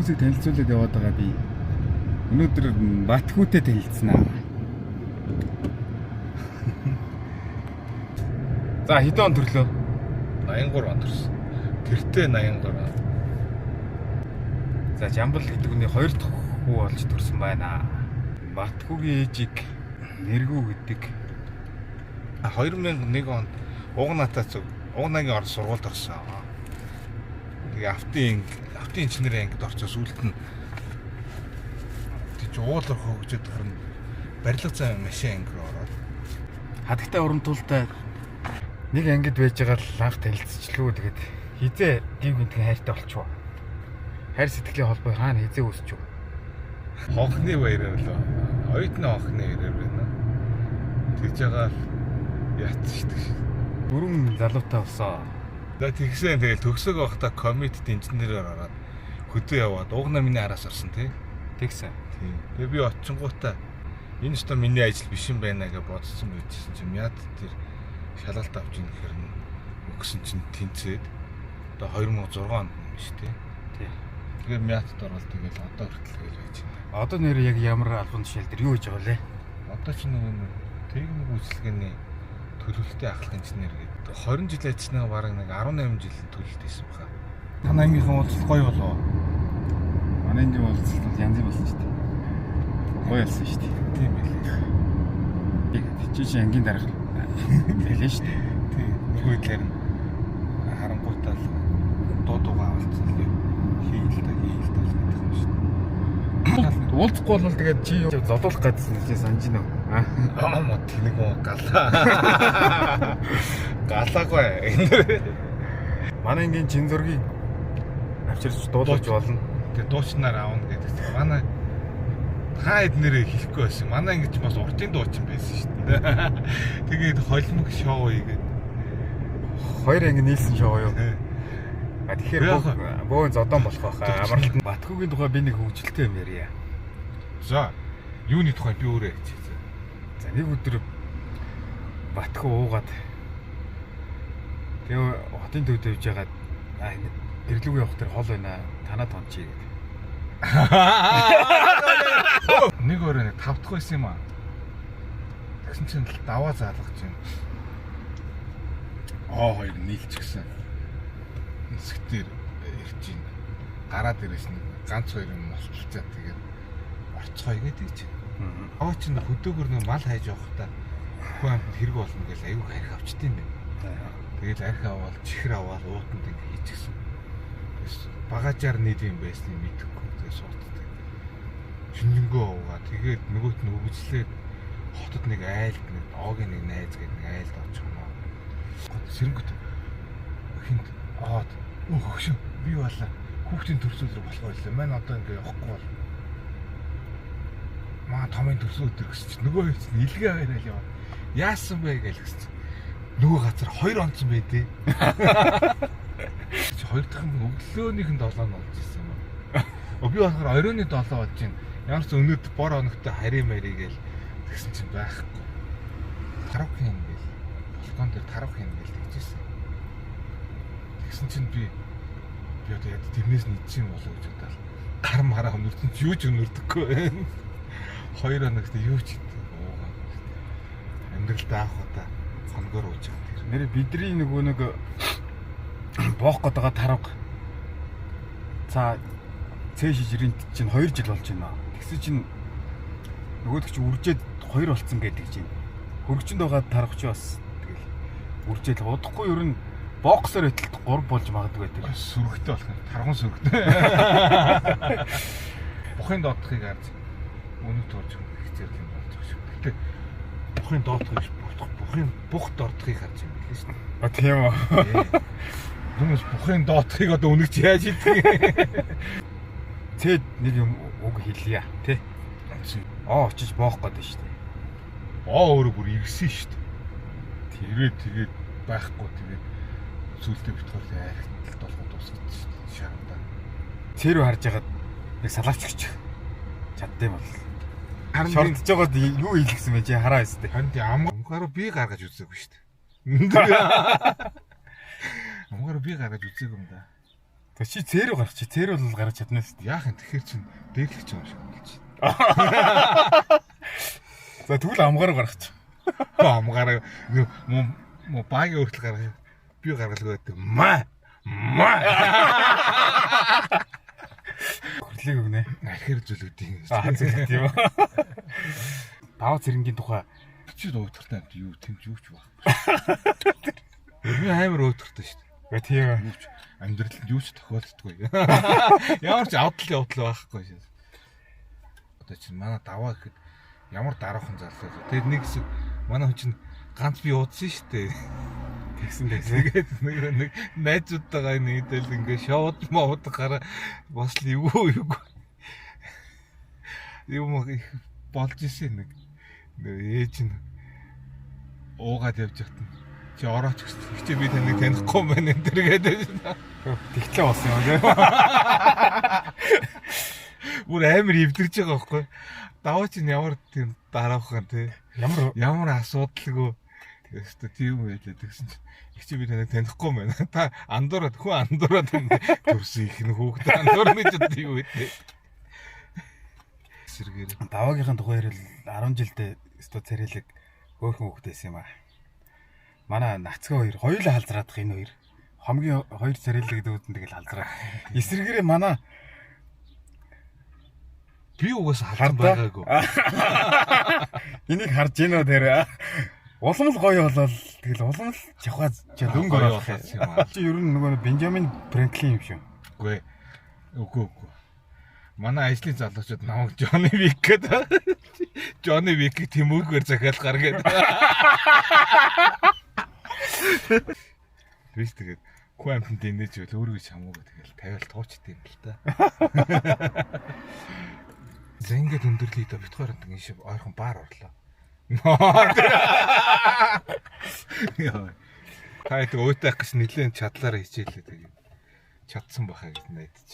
Хүмүүсийг танилцуулаад яваад байгаа би. Өнөөдөр Батхүүтэй танилцсанаа. За, хэдэн он төрлөө? 83 он төрсөн. Тэртээ 83 он. За, Жамбал гэдэг үний хоёр дахь хүү болж төрсэн байна. Батхүүгийн ээжийг Нэргүү гэдэг. 2001 онд Угнатаа зүг Угнагийн орон сургуульд орсон. Тэгээ автын инженерийн ангид орцоо сүүлд нь тийч уулар хөгжөөд харин барилга зам машин анги руу ороод Хадагтай урамтуултай нэг ангид байж байгаа л анх танилцчихлоо. Тэгээд хизээ гин гинтхэн хайртай болчихвоо. Хайр сэтгэлийн холбоо хаана хизээ үүсчихв? Хонхны баяраар л оюутны хонхны баяраар байна. Тэгж байгаа л ятчихдаг шин. Дөрвөн залуутай болсон. За, тэгсэн, тэгэл төгсөг байхдаа committed инженерээр ороод хөдөө яваад Угнаа миний араас орсон, тий. Тэгсэн. Тийм. Тэгээ би очингуудаа энэ ч одоо миний ажил биш юм байна гэж бодсон байжсэн чинь мяд тэр шалгалт авч ийн гэхэр нь өгсөн чинь тэнцээд одоо 2006 онд юм биш, тий. Тий. Тэгээ мятад орвол тэгэл одоо хүртэл тэгэл байж байна. Одоо нэр яг ямар албан тушаал дээр юу хийж байгаа лээ? Одоо ч нөгөө нэг техник үйлчилгээний төлөвлөлтийн ахлах инженер гэдэг 20 жил ажилласнаа бараг нэг 18 жил төлөлт хийсэн баха. Танай ангийнхан уулзалт гоё болов. Манай ангийн уулзалт бол янз бүр болсон шүү дээ. Гоё болсон шүү дээ. Тийм билээ. Чи чи ангийн дарга байлээ шүү дээ. Тийм. Нөгөө талаар нь харангуйтаа л дуу дуугаа авалцсан л хийл та хийл та л гэдэг юм шүү дээ. Уулзахгүй бол тэгээд чи зодуулах гэдсэн чи санаж байна уу? Аа, мод тэнэг мó галаа. Галаагүй. Манай ангийн чин зургийг авчирч дуулаж болно. Тэгээ дуучнаар аавна гэдэг чинь манай та эднэрээ хэлэхгүй байсан. Манай ингэж бас уртын дуучин байсан шүү дээ. Тэгээд холимог шоу хийгээд. Хоёр анги нийлсэн шоу юу? А, тэгэхээр Яг бөөн зодон болох байх. Амралт нь Батхүүгийн тухай би нэг хөвгөлтэй юм ярья. За, юуны тухай би өөрөө ярьчих. За, нэг өдөр Батхүү уугаад тэгээ хотын төвд явж байгаад гэрлүүг явах тэр хол байна. Танаад ончий гэдэг. Нэг өрөө нэг тав дахь байсан юм аа. Тэгсэн чинь л даваа заалгаж байна. Аа, хоёр нийлчихсэн. Нисгтэр ирж байна. Гараад ирээс нэг ганц хоёр юм болчихлоо, тэгээд орцгоё гэдэг чинь. Аа, чинь хөдөөгөр нэг мал хайж явахдаа хүн амтнд хэрэг болно гэж аюуг арх авчт юм байна. Тэгэл арх аваад, чихэр аваад уутанд ингэ хийчихсэн. Тэгээс багажаар нийл юм байсныг мэдэхгүй. Тэгээ сууддаг. Шинжэнгөө уугаа. Тэгээд нөгөөт нь өгөжлээд хотод нэг айлд нэг оогийн нэг найз гэдэг нэг айлд очих юм аа. Сэрнгөт хинт оод өө хөшөө би болоо хүүхдийн төрсөн өдөр болох байлаа. Мань одоо ингэ явахгүй бол маа томын төрсөн өдөр гэсэн чинь нөгөө хоёр чинь илгээ хоёроо яваа. Яасан бэ гэж гэсэн чинь нөгөө газар хоёр онцон байдээ. Чи хоёр дахь нь өглөөнийх нь 7 нь болж ирсэн юм аа. Би болохоор оройн 7 болж байна. Ямар ч өнөөдөр бор оногтой хари мари гээл тэгсэн чинь байхгүй. Тарав хийн гээл. Балкон дээр тарав хийн гээл тэгжсэн. Тэгсэн чинь би би одоо яд тэрнээс нь идсэн юм болоо гэж бодоод гар мараа өнөртөн ч юу ч өнөрдөггүй байна. 2 хоногт юу ч идэв уугаа. Амьдралдаа анх удаа хонгоор ууж байгаа тэр. Нэр бидний нөгөө нэг боох гээд байгаа тарга. За, цээш жирэнт чинь 2 жил болж байна. Тэгсэн чинь нөгөөдөг чинь үржээд 2 болцсон гэдэг чинь. Хөргөчөнд байгаа тарга чи бас тэгэл үржээл удахгүй ер нь боксер хөтөлт 3 болж магадгүй байдаг. Сүрэгтэй болох юм. Тарган сүрэгтэй. Бухын доодохыг харж өнөг турж хичээл юм болж байгаа шүү. Гэтэ бухын доодохыг биш, бухын бух дордохыг харж юм билээ шүү. А, тийм үү. Хүмүүс бухын доодохыг одоо өнөг чи яаж хийдэг юм? Цээд нэг юм үг хэлье тий. Аа, очиж боох гээд байна шүү дээ. Аа, өөрөө бүр ирсэн шүү дээ. Тэрээ тэгээд байхгүй, тэгээд сүултээ бит хоёр архиталт болгоод дуусгасан шүү дээ. Шарандаа. Цээ рүү харж хагаад нэг салавч өгч чаддсан бол. Харин Шордож байгаад юу хийлгэсэн бэ, чи хараа өстэй. Харин тийм амгаар би гаргаж үзээгүй шүү дээ. Амгаар би гаргаж үзээгүй юм да. За чи цээрүү гарах чи цээрүү бол гарч чадна шүү дээ. Яах юм тэгэхэр чин дээрлэх юм шиг болж. За тэгвэл амгаар гарах чи. Амгаар мө багийн өртөл гаргах. Би гаргалгүй байдаг. Ма. Ма. Хөрлийг өгнө. Архир зүйлүүдийн. Аа зөв тийм үү. Даваа цэрэнгийн тухай чи уйтгартай амт юу тэмж юу ч байхгүй. Би амар уйтгартай шүү дээ. Гэ тийм. Юу ч амьдралд юу ч тохиолддоггүй. Ямар ч авдал явдал байхгүй шээ. Одоо чинь манай даваа гэхэд ямар дараахан залуу вэ? Тэгээд нэг хэсэг манай хүн чинь ганц би удсан шүү дээ. Тэгсэн тэгсэн. Тэгээд нэг нэг найзуудтайгаа нэг тэл ингээ шоуд мод гараа бас л эвгүй эвгүй. Юм их болж исэн нэг ээж нь уугаад явж байхад нь чи орооч гэсэн. Чи би таныг танихгүй юм байна энэ төр гэдэг. Тэгтлээ болсон юм тий. Бүр амар эвдэрж байгаа байхгүй. Даваа чинь ямар тийм дараахан тий. Ямар Ямар асуудалгүй. Өстө тийм байлаа тэгсэн чинь их чи би таныг танихгүй юм байна. Та андуураад хүн андуураад төрсөн их нь хүүхэд андуурна гэж одоо юу вэ? Сэргээр даваагийнхын тухай ярил 10 жилдээ өстө царайлаг хөөхөн хүүхдээс юм аа. Манай нацгаа хоёр хоёулаа халзраадах энэ хоёр. Хомгийн хоёр царайлаг гэдэг үгэнд тэгэл халзраа. Эсрэгээрээ манай би угаасаа халзан Хардаа. байгаагүй. Энийг харж гинөө тэр. Улам л гоё болол тэгэл улам л жавхаа өнгө Гоё оруулах болоод юм аа. Чи ер нь нөгөө Бенджамин Франклин юм шүү. Үгүй. Үгүй үгүй. Манай ажлын залуучууд намайг Джонни Вик гэдэг. Джонни Викийг тэмүүгээр захиалгаар гар гэдэг. Бис тэгээд хүн амьтанд инээж байл өөрийгөө чамуугаа тэгэл тавиал туучт юм л та. За ингээд өндөрлөе дөө бит хоёр энэ шиг ойрхон бар орлоо. Яа. Та хэд уйтайх гэж нэлээд чадлаараа хичээлээ тэгээд чадсан байхаа гэж найдаж.